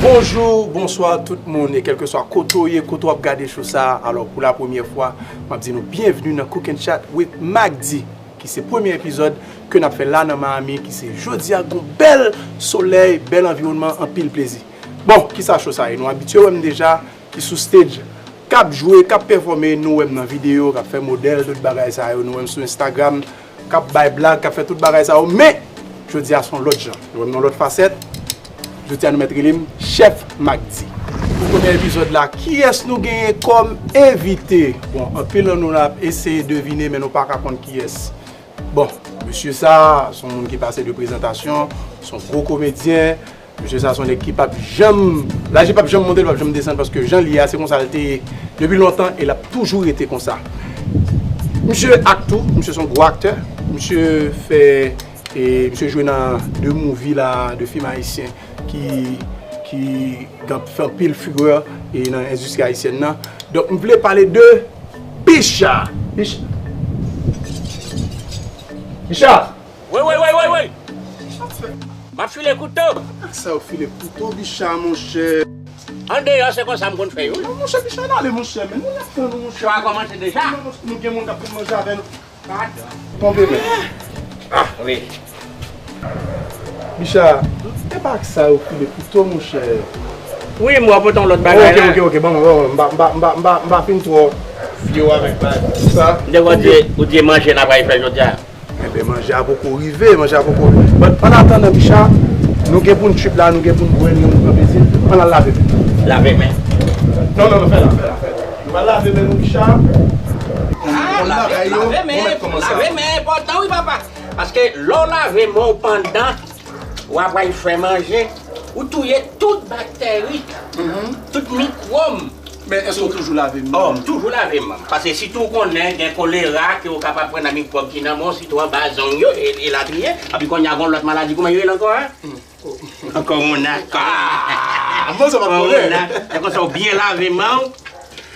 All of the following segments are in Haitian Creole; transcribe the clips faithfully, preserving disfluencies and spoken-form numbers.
Bonjou, bonswa tout moun, e kèlkeswa kote w ye, kote w ap gade show sa a, alò pou la premyè fwa, m ap di nou byenvni nan Cook and Chat with Mac D, ki se premye epizòd ke n ap fè la nan Miami, ki se jodi a, gon bèl solèy, bèl anviwònman, anpil plezi. Bon, kisa show sa ye? Nou abitye wè m deja, ki sou stage, k ap jwe, k ap pèfòme, nou wè m nan videyo, k ap fè modèl, tout bagay sa yo, nou wè m sou Instagram, k ap bay blag, k ap fè tout bagay sa yo, men jodi a se yon lòt jan. Nou wè m nan lòt fasèt. Jodi a nou mèt rele m Chèf Mac D. Pou premye epizòd la, kiyès nou genyen kòm envite? Bon, anpil nan nou la ap eseye devine, men nou pa ka konn kiyès. Bon, mesye sa, se yon moun ki pase de prezantasyon, se yon gwo komedyen. Mesye sa, se yon nèg ki p ap janm, laji p ap janm monte, l p ap janm desann, paske jan l ye a, se konsa l te ye depi lontan e l ap toujou rete konsa. Misye ak tou, misye se yon gwo aktè. Misye fè, e, misye jwe nan de movie la, de fim ayisyen ki, ki gen, fè anpil figure e nan endistri ayisyèn nan. Donk, m vle pale de Bicha. Bicha. Bicha! Woy, woy, woy, woy, woy! M ap file kouto. Sa yo file kouto, Bicha, monchè. Andeyò, se konsa m konn fè yo. Non, monchè, Bicha, n ale, monchè, men nou la tann ou, monchè. Show a kòmanse deja? Non, monchè, nou gen moun k ap vin manje avè nou. Tonbe, men. Ah, wi. Bicha, e pa ak sa yo file kouto, monchè. Wi, m wè w pote yon lòt bagay la. Ok, ok, ok, bon, bon, m pa, m pa, m pa, m pa, m pa fin twò fye w avèk bagay sa. M te kwè w di, ou di e manje n ap pral fè jodi a. Enben, manje a poko rive, manje a poko rive. But, annatandan, Bicha, nou gen pou n trip la, nou gen pou n bwè, nou gen pou n pran plezi. Ann al lave men. Lave men. Non, non, non, fè la, fè la, fè la. Nou va lave men nou, Bicha. Ah, lave, lave men, lave men enpòtan wi, papa. Paske lè w lave men w pandan w ap pral fè manje, ou touye tout bakteri, tout mikwòb. Men èske w toujou lave men w? Oh, m toujou lave men m. Paske sitou w konnen gen kolera ke w kapab pran nan mikwòb ki nan men w, sitou anba zong yo, e, elatriye. Epi kounye a gon lòt maladi, kòman yo rele ankò a? Kòwona. Ah, mwen sa pa konnen. Kòwona. Se konsa w byen lave men w,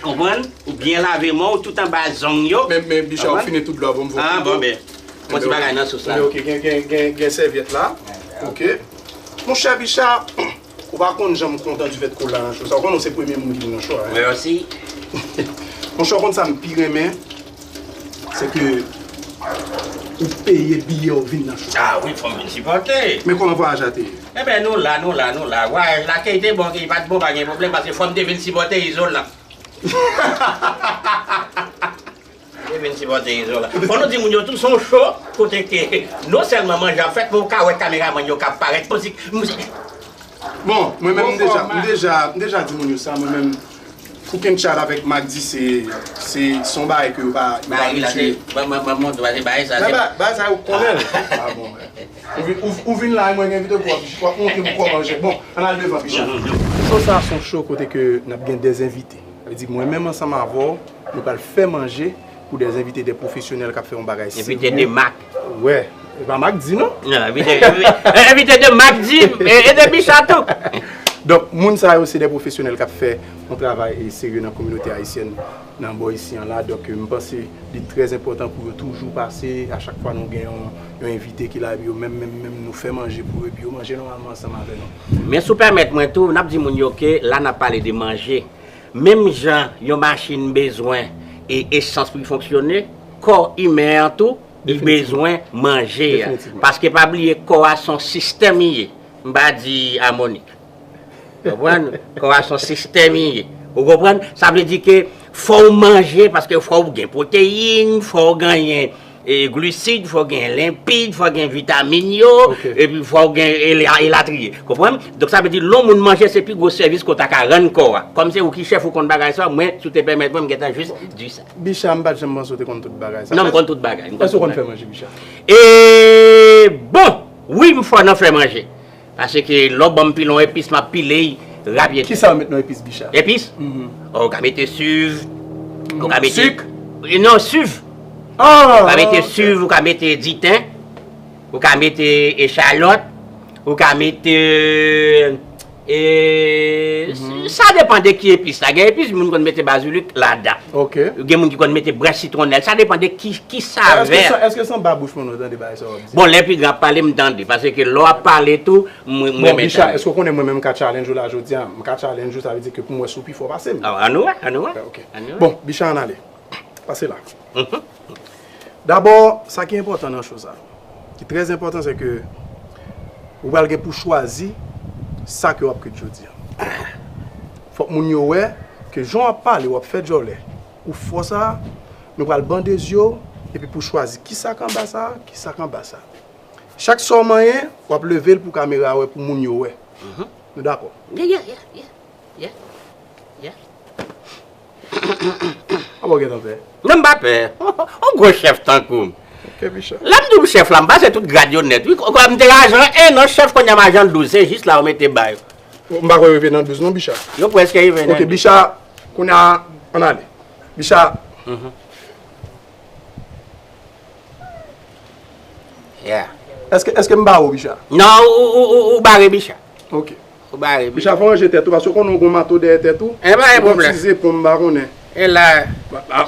konprann? Ou byen lave men w, tout anba zong yo. Men, men, Bicha, ou fini tout dlo a pou m fè. Ah, bon, ben. Bon, ti bagay nan sous la. Ok, gen, gen, gen, gen sèvyèt la. Ok. Monchè Bicha, ou pa konn jan m kontan du fait ke w la nan show sa. Ou konnen w se premye moun ki vin nan show a, hein? Mèsi. Monchè, ou konn sa m pi renmen, se ke ou peye biyè w vin nan show. Ah wi, fò m vin sipòte. Men kòman vwayaj la te ye? Enben, nou la, nou la, nou la. Vwayaj la, ke li te bon, ke li pa t bon, pa gen pwoblèm, paske fò m te vin sipòte Izolan. Li vin sipòte Izolan. Fò nou di moun yo tou, se yon show kote ke non sèlman manje ap fèt, men ou ka wè kameramann yo k ap parèt, mizik, mizik. Bon, mwen menm, m deja, m deja, m deja di moun yo sa, mwen menm, Cook and Chat avèk Mac D, se, se, se yon bagay ke yo pa, yo pa abitye. Bagay la, se, ban, ban, ban, ban, se bagay sa, se bagay sa, yo konnen l. Ah bon. Ou vin, ou, ou vin la, mwen gen envite pou w ap, w ap montre m kòman manje. Bon, ann al devan, Bicha. Show sa a se yon show kote ke n ap gen de envite. Sa vle di, mwen menm ansanm avè w, nou pral fè manje pou de envite, de pwofesyonèl k ap fè yon bagay serye. Envite de mak. Wè. E pa Mac D, non? Non, envite, envite, envite de Mac D e, e de Bicha tou. Donk, moun sa yo, se de pwofesyonèl k ap fè yon travay, e, serye nan kominote ayisyèn nan bò isi an la. Donk, e, m panse li trè enpòtan pou yo toujou pase. A chak fwa nou gen yon, yon envite ki la, epi yo menm, menm, menm, nou fè manje pou yo, epi yo manje nòmalman ansanm avè nou. Men si w pèmèt mwen tou, n ap di moun yo ke la n ap pale de manje. Menm jan yon machin bezwen e esans pou l fonksyone, kò imen an tou, li bezwen manje. Definitivman. Paske pa bliye, kò a se yon sistèm li ye. M pa di amoni. Konprann? Kò a se yon sistèm li ye. Ou konprann? Sa vle di ke fò w manje, paske fò w gen pwoteyin, fò w genyen e, glisid, fò w gen lenpid, fò w gen vitamin yo, epi fò w gen ela-, elatriye. Konprann? Donk, sa vle di, lè yon moun manje, se pi gwo sèvis ke w ta ka rann kò a. Kòm se ou ki chèf, ou konn bagay sa, mwen, si w te pèmèt mwen, m gentan jis di sa. Bicha, m pa t janm panse w te konn tout bagay sa. Non, m konn tout bagay. Èske w konn fè manje, Bicha? E, bon, wi, m fò nan fè manje. Paske lè w ban m pilon epis, m ap pile l rapid. Kisa w met nan epis, Bicha? Epis? Mhm. Ou ka mete siv, ou ka mete... Sik? E non, siv. Ah, ok. Ou ka mete siv, ou ka mete diten, ou ka mete echalòt, ou ka mete, E, sa depan de ki epis la. Gen epis moun konn mete bazilik ladan. Ok. Gen moun ki konn mete branch sitwonnèl. Sa depan de ki, ki savè. Èske se anba bouch moun ou tande bagay sa w ap di? Bon, lè pi gran ap pale, m tande. Paske lè w ap pale tou, m Bon, Bicha, èske w konnen mwen menm m ka challenge ou la jodi a? M ka challenge ou, sa vle di ke pou m wè si w pi fò pase m. An nou wè, an nou wè. Ok. Bon, Bicha, ann ale. Pase la. Dabò, sa ki enpòtan nan cho sa, ki trè enpòtan, se ke ou pral gen pou chwazi sa ke w ap kwit jodi a. Fòk moun yo wè ke jan w ap pale, w ap fè djòlè, ou fò sa, nou pral bande zye w, epi pou chwazi kisa k anba sa, kisa k anba sa. Chak sa w manyen, w ap leve l pou kamera wè, pou moun yo wè. Nou dakò? Yeah, yeah, yeah, yeah. Yeah. Yeah. Apa w gentan pè? Non, m pa pè. On gwo chèf tankou m. Ok, Bicha. Lè m di w chèf la, m pase tout grad yo nèt. Wi, kwa m te ajan en an chèf, kounye a m ajan douz, se jis la yo mete bay. M pa kwè rive nan douz non, Bicha. Yo prèske rive nan Ok, Bicha, kounye a, ann ale. Bicha, Yeah. Èske, èske m ba ou, Bicha? Non, ou, ou, ou, ou bare Bicha. Ok. Ou bare Bicha. Bicha, fò ranje tèt ou, paske w konnen w gon mato dèyè tèt ou. E pa gen pwoblèm. Ti zepon, m pa konnen. E la. Ba, ba,